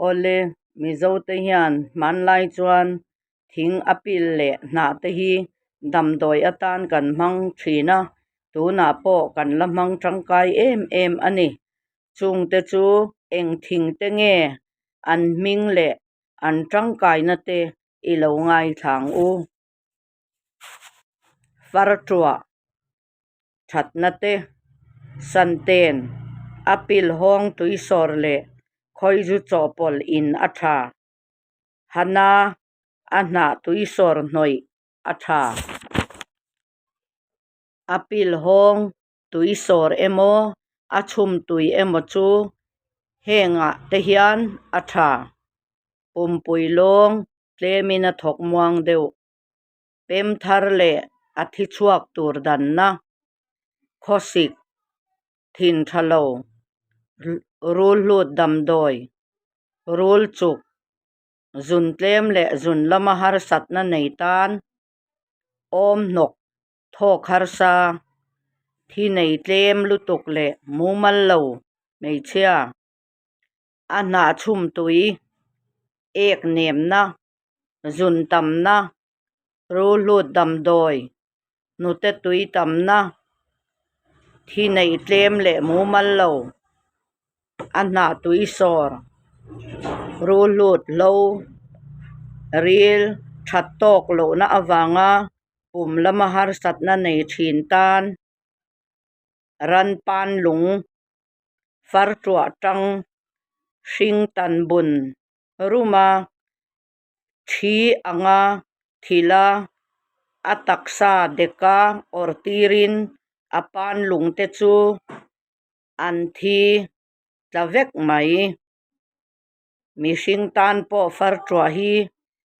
Awle, Mizote hian hmanlai chuan thing a pil leh hnah te hi damdawi atan kan hmang thin a, tunah pawh kan la hmang tangkai em em a ni. Chungte chu eng thing te nge an hming leh an tangkaina te i lo ngaithla ang u. Farṭuah thatna te, santen, a pil hawng tuisawr leh khawizu chawhpawlh in a tha. Hana a hnah tuisawr hnawih a tha. A pil hawng tuisawr emaw a chhum tui emaw chu hengah te hian a tha. Pumpui lawng tlemin a thawk muang deuh. Pem thar leh a thi chhuak tur danna, khawsik, thin tha lo, rul hlut damdawi, rul chuk, zun tlem leh zun lama harsatna nei tan, awm hnawk thawk harsa, thi nei tlem lutuk leh mumal lo hmeichhia, a hnah chhum tui, ek nemna, zun tamna, ruhlut damdawi, hnute tui tamna, thi neih tlem leh mumal lo, a hnah tui sawr, ruhlut hlo, ril that tawk lohna avanga pum lama harsatna nei thin tan ran pan lung fartuah tang hring tan bun ruma thi anga thila a taksa deka awrh tirin a pan lung te chu an thi tla vek mai. Mihring tan pawh fartuah hi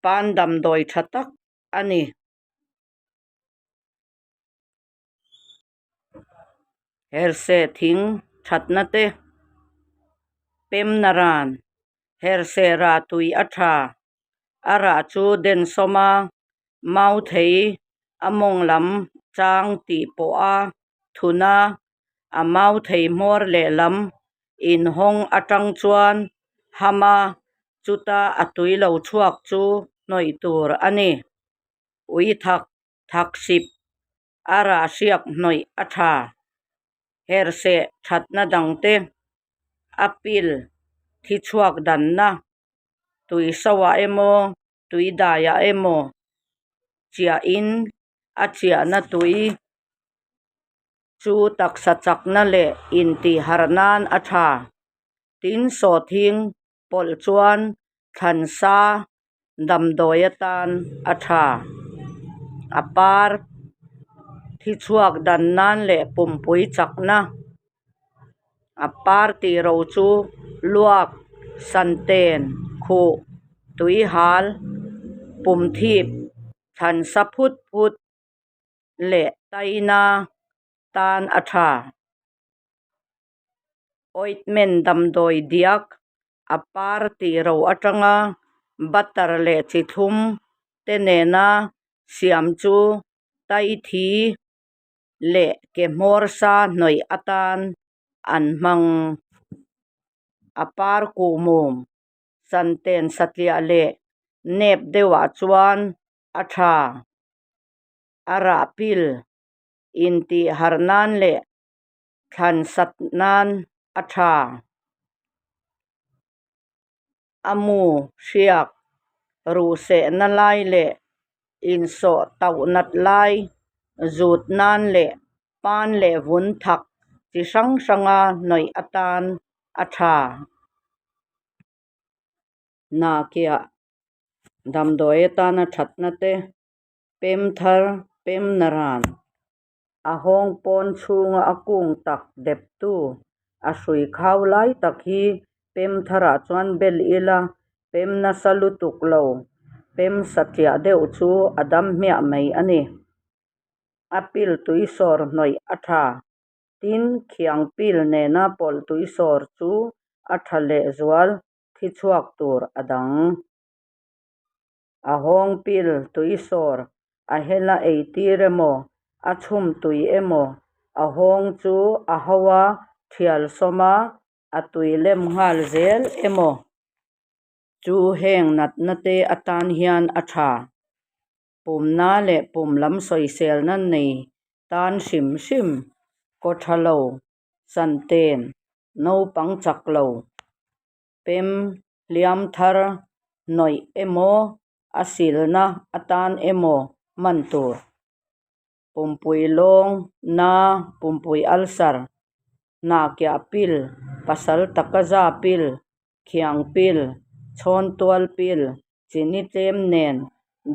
pan damdawi tha tak a ni. Herhse thing thatna te pemna ran herhse rah tui a tha a rah chu densawm a mau thei a mawng lam chang tih pawh a thun a a mau thei hmawr lehlam inhawng atang chuan ham a chuta a tui lo chhuak chu hnawih tur a ni ui thak thak sip a rah hriak hnawih a tha. Herseh thatna dangte a pil thi chhuak danna tui soah emaw tui daiah emaw chiahin a chiahna tui chu taksa chakna leh intihharh nan a tha. Tin sawhthing pawlh chuan thlansa damdawi atan a tha. A par thi chhuak dan nan leh pumpui chakna a par tih ro chu luak santen khuh tuihal pumthip thlansa phut phut leh taina tan a tha. Ointment damdawi diak a par tih ro atanga butter leh chi thlum te nena siam chu tai thi leh ke hmawr sa hnawih atan an hmang. A par kuhmum santen satliah leh nep deuhah chuan a tha. A rah pil intih harh nan leh thlan sat nan a tha. A mu hriak ruhsehna lai leh insawh tauh nat lai zut nan leh pan leh vun thak chi hrang hranga hnawih atan a tha. Hnahkiah damdawi atana thatna te pem thar pem naran. A hawng pawn chhunga a kung tak deptu a hrui khau lai tak hi pem tharah chuan bel ila pem nasa lutuk lo, pem satliah deuh chu a dam hmiah mai a ni. A pil tui sawr hnawih a tha. Tin, khiang pil nena pawlh tui sawr chu a tha lehzual thi chhuak tur a dang. A hawng pil tui sawr a hela ei tir emaw, a chhum tui emaw, a hawng chu a ho a, thial sawm a, a tui lem nghal zel emaw. Chu heng natna te atan hian a tha. Pumna leh pum lam sawiselna nei tan hrim hrim kaw tha lo, santen, naupang chak lo, pem hliam thar hnawih emaw a silna atan emaw hman tur. Pumpui lawng na, pumpui ulcer, hnahkiah pil, pasal taka za pil, khiang pil, chhawntual pil, chini tlem nen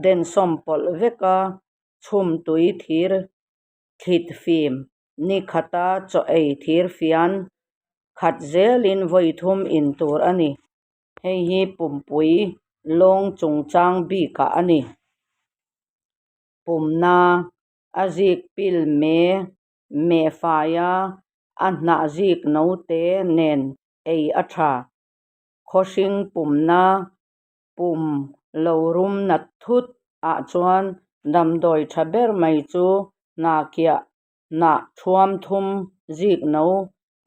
densawm pawlh veka chhum tui thir thlit fim ni khata chaw ei thir fian khat zelin vawi thum in tur a ni. Hei hi pumpui lawng chungchang bikah a ni. Pumna a zik pil me meh faia a hnah zik note nen ei a tha. Khawhring pumna pum lo rum nat thut ah chuan damdawi tha ber mai chu hnahkiah hnah thuam thum zik no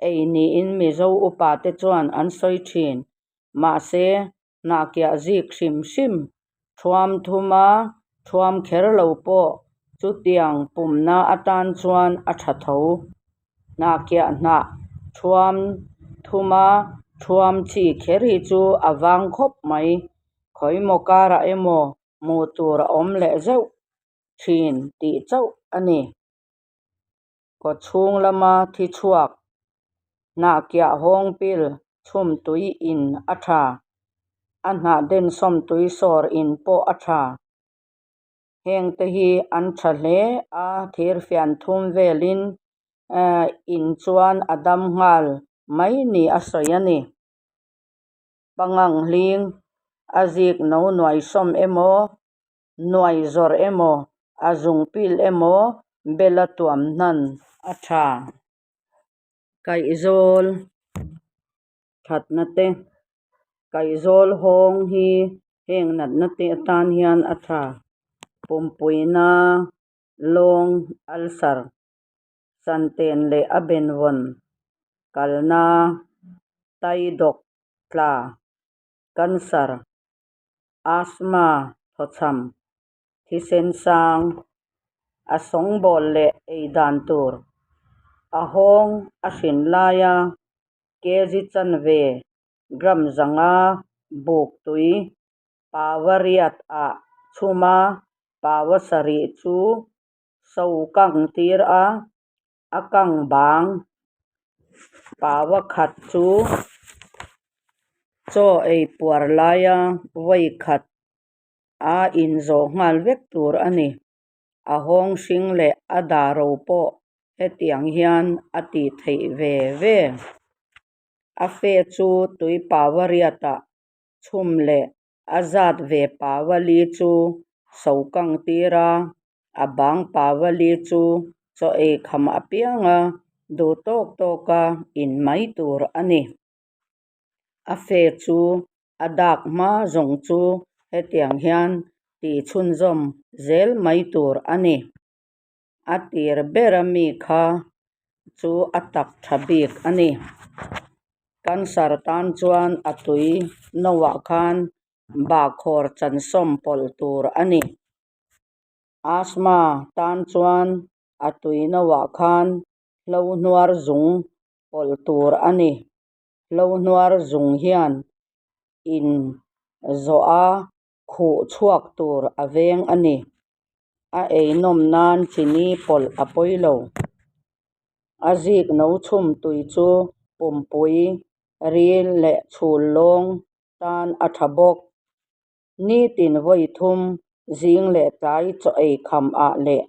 ei niin Mizo upa te chuan an sawi thin. Mahse, hnahkiah zik hrim hrim thuam thuma thuam kher lo pawh chutiang pumna atan chuan a tha tho. Hnahkiah hnah thuam thuma thuam chi kher hi chu a vang khawp mai. Khawimaw karah emaw hmuh tur a awm leh zeuh thin tih chauh a ni. Kawchhung lama thi chhuak hnahkiah hawng pil chhum tui in a tha, a hnah densawm tui sawr in pawh a tha. Heng te hi an tha hle a, thirfian thum velin in chuan a dam nghal mai ni a sawi a ni. Pangang hling a zik no nuai sawm emaw, nuai zawrh emaw, a zung pil emaw bela tuam hnan a tha. Kaihzawl thatna te, Kaihzawl hawng hi heng natna te atan hian a tha. Pumpuina lawng ulcer santen leh a benvawn kalna tai dawk tla cancer asthma thawchham thisen sang a sawngbawl leh ei dan tur a hawng a hrin laia kg chanve gram zanga buk tui paua riat ah chhum a paua sarih chu so kang tir a a kang bang paua khat chu chaw ei puar laia vawi khat a inzawh nghal vek tur a ni. A hawng hring leh a dah ro pawh hetiang hian a tih theih ve ve. A fe chu tui paua riatah chhum leh a zat ve paua li chu so kang tir a, a bang paua li chu chaw ei kham apianga duh tawk tawka in mai tur a ni. A fe chu a dak hma zawng chu hetiang hian tih chhunzawm zel mai tur a ni. A tir bera mi kha chu a tak tha bik a ni. Cancer tan chuan a tui noah khan bahkhawr chansawm pawlh tur a ni. Asthma tan chuan a tui noah khan hlo hnuar zung pawlh tur a ni. Hlo hnuar zung hian in zawh a khuh chhuak tur a veng a ni. A ei nawm nan chini pawlh a pawi lo. A zik no chhum tui chu pumpui, ril leh chhul lawng tan a tha bawk. Nitin vawi thum zing leh tlai chaw ei kham ah leh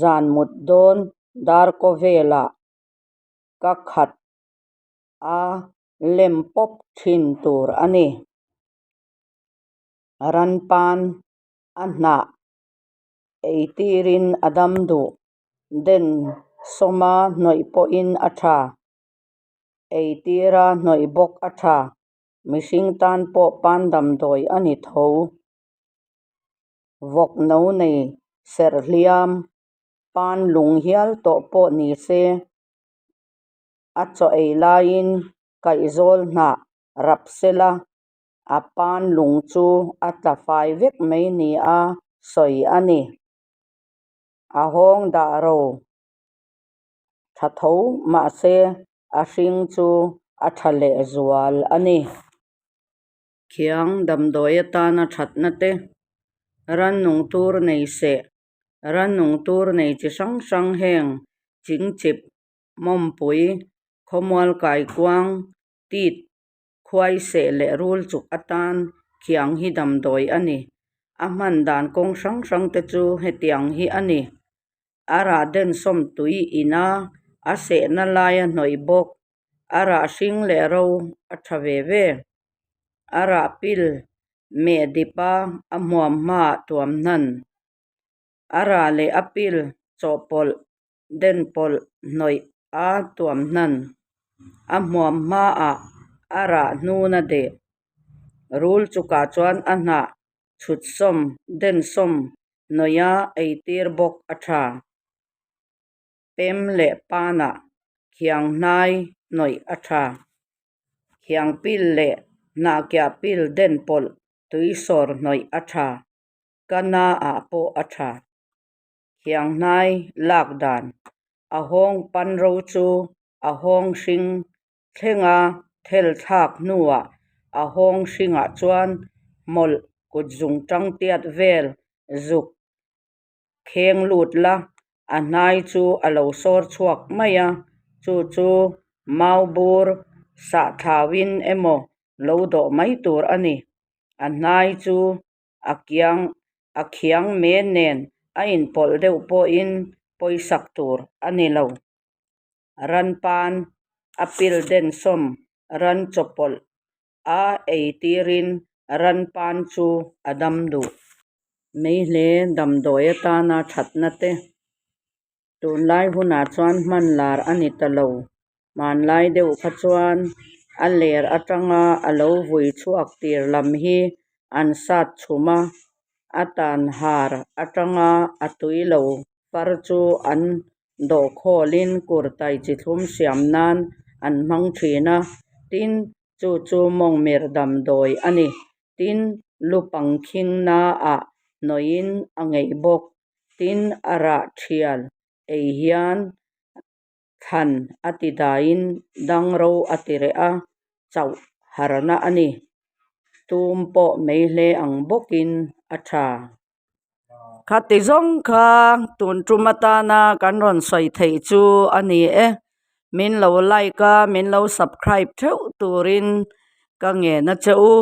zan mut dawn dar kaw velah ka khat a lem pawp thin tur a ni. Ranpan a hnah ei tirin a dam duh. Den sawma hnawih pawhin a tha. Ei tira hnawih bawk a tha. Mihring tan pawh pan damdawi a ni tho. Vawk no nei serh hliam pan lung hial tawh pawh ni se a chaw ei laiin kaihzawl hnah rap sela A pan lung chu a tla fai vek mai nia sawi a ni. A hawng dah ro tha tho mahse a hring chu a tha leh zual a ni. Khiang damdawi atana thatna te, rannung tur nei seh, rannung tur nei chi hrang hrang heng chingchip, mawmpui, khawmual kaikuang, tit, khuai seh leh rul chuk atan khiang hi damdawi a ni. A hman dan kawng hrang hrang te chu hetiang hi a ni. A rah densawm tui ina a sehna laia hnawih bawk. A rah hring leh ro a tha ve ve. A rah pil meh dip a, a hmuam hmaah tuam hnan. A rah leh a pil chawhpawlh den pawlh hnawih a tuam hnan. A hmuam hmaah a rah hnuna deh. Rul chukah chuan a hnah chhutsawm densawm hnawih a eitir bawk a tha. Pem leh panah khiang hnai hnawih a tha. Khiang pil leh hnahkiah pil den pawlh tui sawr hnawih a tha. Ka na ah pawh a tha. Khiang hnai lak dan a hawng pan ro chu a hawng hring thlenga thel thlak hnuah a hawng hringah chuan hmawlh kut zung tang tiat vel zuk kheng lut la, a hnai chu a lo sawr chhuak mai a, chu chu mau bur sah thlauin emaw lo dawh mai tur a ni. A hnai chu a kiang a khiang men nen a inpawlh deuh pawhin pawisak tur a ni lo. Ran pan a pil densawm ran chawpawlh a ei tirin ran pan chu a dam duh. Meihle damdawi atana thatna te tunlai hunah chuan hman lar a ni ta lo. Hmanlai deuh kha chuan a ler atanga a lo vui chhuak tir lam hi an sat chhum a, a tan har atanga a tui lo far chu an dawhkhawlin kurtai chi thlum siam nan an hmang thin a, tin chu chu mawngmirh damdawi a ni. Tin, lupang khing naah hnawhin a ngeih bawk. Tin, a rah thial ei hian thlan a ti daiin dangro a ti reh a, chauh harna a ni. Tum pawh mei hle ang bawkin a tha. Khati zawng kha tun tum atana kan rawn sawi theih chu a ni e. Min lo like a, min lo subscribe theuh turin ka ngen a che u.